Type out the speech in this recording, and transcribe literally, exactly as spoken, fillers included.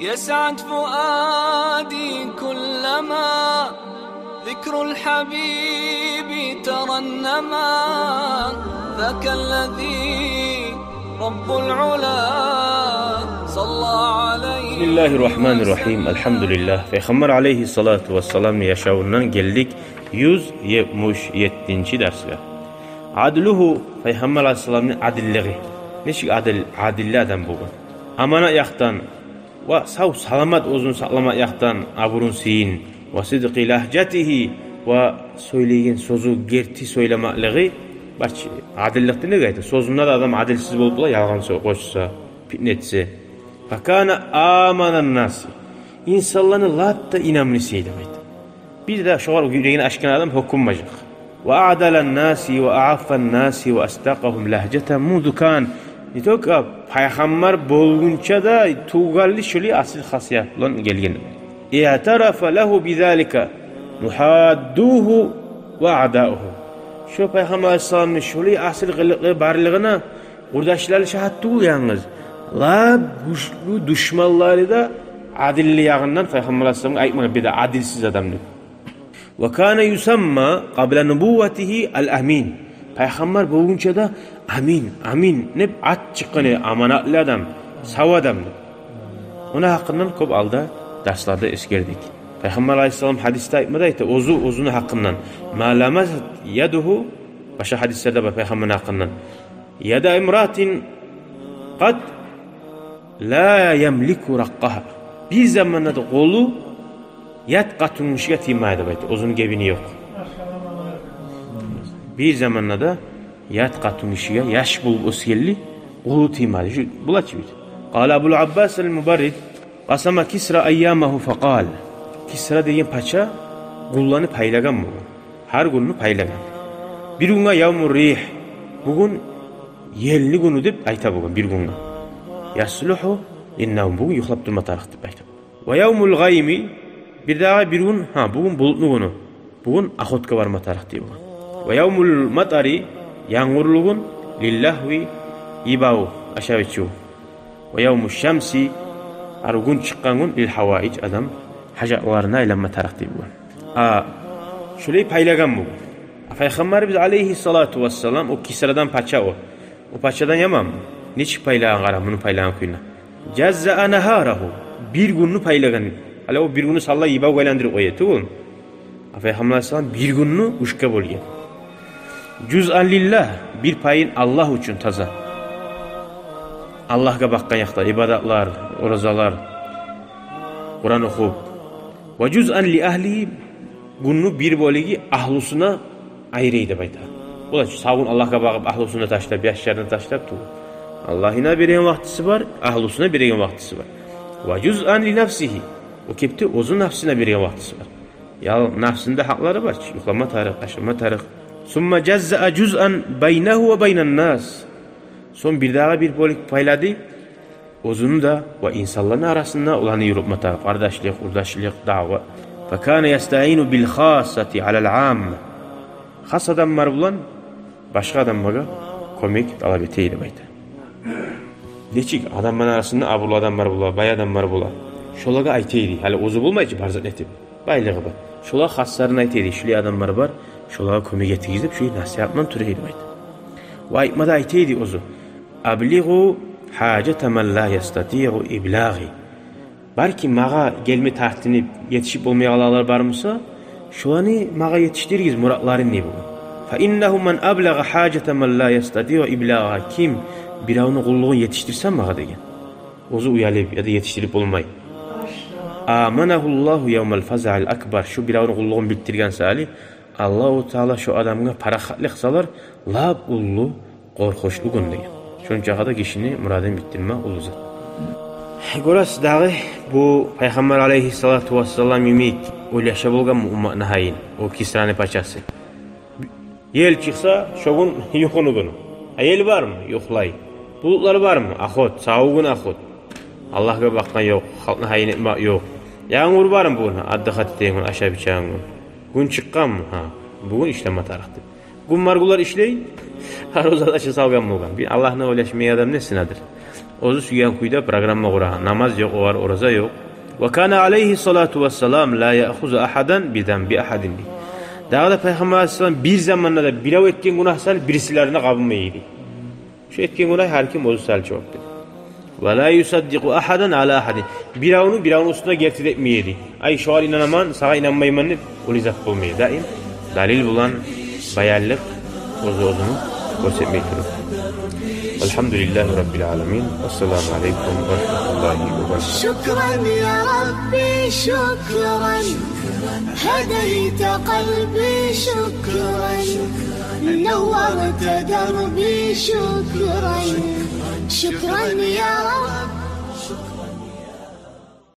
يسعد فؤادي كلما ذكر الحبيب ترنما، ذاك الذي رب العلا صلى عليه. بسم الله الرحمن الرحيم. الحمد لله. Пайхаммар алейгьиссалату вассаламны яшавундан гелдик юз етмиш еттинчи дарсгъа. Адлагьу, Пайхаммар алейгьиссаламны адиллиги. Нечик адил, адилли адам болгъан. Аманат якъдан ва сав-саламат оьзюн сакъламакъ якъдан абурун, сыйын, ва сидкъи лагьжатигьи, ва сёйлейген сёзю герти сёйлемеклиги, бачы, адилликни неге айта? Сёзюнде де адам адилсиз болуп бола, ялгъан сё-, къошса, питне этсе. Факана аманан наси. Инсанланы лап да инамлысы эди деп айта. Бир де шогъар юрегин ачгъан адам гьёкюнмежек. Ва аъдалан наси ва аъаффан наси ва асдакъагьум лагьжатан мунзу кан. Не только пайхаммар болгъунча да тувгъанлы шолай асил хасият булан гелген. Иътарафа лагьу бизалика мухаддугьу ва аъдаугьу. Шо Пайхаммар алейгьиссаламны шолай асил къылыкълары барлыгъына къурдашлары шагьат тюгюл янгыз, лап гючлю душманлары да адилли ягъындан Пайхаммар алейгьиссаламгъа айтмагъан бир де адилсиз адам деп. Ва кана юсамма къабла нубувватигьи ал-Амин. Пайхаммар болгъунча да Амин, Амин деп ат чыкъгъан эди, аманатлы адам, сав адам деп. Ону гьакъындан кёп алда дарсларда эсгердик. Пайхаммар алейгьиссалам гьадисде айтмада айта, оьзю, оьзюню гьакъындан. Ма ламасат ядугьу, башгъа гьадислерде бар Пайхаммарны гьакъындан. Яда имраатин къат ла ямлику ракъкъагьа. Бир заманда да къолу ят къатынгишиге тиймей эди деп айта, оьзюню гебини ёкъ. Бир заманда да ят къатынгишиге, яш болуп оьсгенли, къолу тиймей эди. Шу булачы бир. Къала Абул Аббас ал-Мубаррид, къасама Кисра айямагьу факъал. Кисра деген пача гюнлени пайлагъан болгъан. Гьар гюнню пайлагъан. Бир гюнге явмур ригь, бугюн елни гюню деп айта болгъан бир гюнге. Яслугьу линнавм, бугюн юхлап турма тарыкъ деп айта. Ва явмул гъайми, бирдагъы бир гюн, гьа, бугюн булутну гюню. Бугюн охотгъа барма тарыкъ дей болгъан. Ва явмул матари, янгурлу гюн, лиллагьви, йибав, ашав-ичив. Ва явму шамси, ар гюн чыкъгъан гюн, лил гьаваиж, адам гьажатларына айланма тарыкъ дей болгъан. А шолай пайлагъан бугюн. А Пайхаммарыбыз алейгьиссалату вассалам, о Кисрадан пача о. О пачадан яман. Нечик пайлагъан, къара, муну пайлагъан кююне. Жаззаа нагьарагьу. Бир гюнню пайлагъан. Гьали о бир гюнню саллай йибавгъа айландырып къоя тюгюлмю? А Пайхаммар алейгьиссалам бир гюнню уьчге бёлген. Жузъан лиллагь, бир пайын Аллагь учун таза. Аллагьгъа бакъгъан якъда ибадатлар, оразалар, Къуран охуп. Ва жузъан ли агьлигьи, гюнню бир бёлюгю агьлюсюне айрый деп айта. Олай чы, сав гюн Аллагьгъа багъып, агьлюсюне ташлап, яшларына ташлап тюгюл. Аллагьына береген вакътиси бар, агьлюсюне береген вакътиси бар. Ва жузъан ли нафсигьи, о кепде оьзю нафсына береген вакътиси бар. Ял, нафсында гьакълары бар чы, юхлама тарыкъ, ашама тарыкъ. Сумма жаззаа жузъан байнагьу ва байнан нас. Сонг бирдагъы бир бёлюк пайлады оьзюню де ва инсанланы арасында оланы юрютме тарыкъ, къардашлыкъ, къурдашлыкъ, даъва. Факана ястаину бил хассати алал амма. Хас адамлар булан башгъа адамлагъа кёмек талап эте эди деп айта. Нечик адамланы арасында абурлу адамлар бола, бай адамлар бола. Шолагъа айта эди. Гьали оьзю болмай чы бар зат этип, байлыгъы бар. Шолагъа хасларын айта эди. Шулай адамлар бар, шолагъа кёмек этигиз деп, шулай насигьат булан тура эди деп айта. Ва айтма да айта эди оьзю. Аблигъу гьажата ман ла ястатигъу иблагъи. Балки магъа гелме тартынып, етишип болмайгъанлар бар буса, шоланы магъа етишдиригиз, муратларын, дей болгъан. Фа иннагьу ман аблагъа гьажата ман ла ястатигъу иблагъагьа, ким биревню къуллугъун етишдирсе магъа деген, оьзю уялып яда етишдирип болмай. Аманагьуллагьу явмал фазаил акбар. Шу биревню къуллугъун билдирген саялы, Аллагьу Таала шо адамгъа парахатлыкъ салар, лап уллу къоркъунчлу гюн деген. Шончагъа да гишини мурадын битдирме уллу зат. Гёресиз дагъы, бу Пайхаммар алейгьиссалату вассалам йимик ойлаша болгъанмы умматны гьайын о Кисраны пачасы? Ел чыкъса, шо гюн юхуну гюню. А ел бармы? Юхлай. Булутлар бармы? Охот, сав гюн охот. Аллагьгъа бакъгъан ёкъ, халкъны гьайын этмек ёкъ. Янгур бармы бугюн? Отдыхать этеген гюн, ашап-ичеген гюн. Гюн чыкъгъанмы? Гьа, бугюн ишлеме тарыкъ деп. Гюн бар гюнлер ишлей, гьар оьзю ача салгъан болгъан. Бир Аллагьны ойлашмай адам несинедир? Оьзю сюйген кюйде программа къурагъан. Намаз ёкъ огъар, ораза ёкъ. «Ва кана алайгьи салату вассалам ла яъхузу агьадан би занби агьадин», — дей. Дагъы да Пайхаммар алайгьиссалам бир заманда да бирев этген гюнагь саялы бирисилерине къабулмай эди. Шо этген гюнагь гьар ким оьзю саялы чыгъып эди. «Ва ла юсаддикъу агьадан ала агьадин». Биревню биревню уьстюне герти этмей эди. «Ай, шогъар инанаман, сагъа инанмайман», — деп, олай зат болмай эди. Даим далил булан баянлыкъ, оьзю оьзюню гёрсетмей туруп. Алгьамдулиллагьи раббил аламин. Ассаламу алайкум ва рагьматуллагьи ва баракатугь. شكرا يا ربي، شكرا. هديت قلبي، شكرا. نورت دربي، شكرا. شكرا يا رب.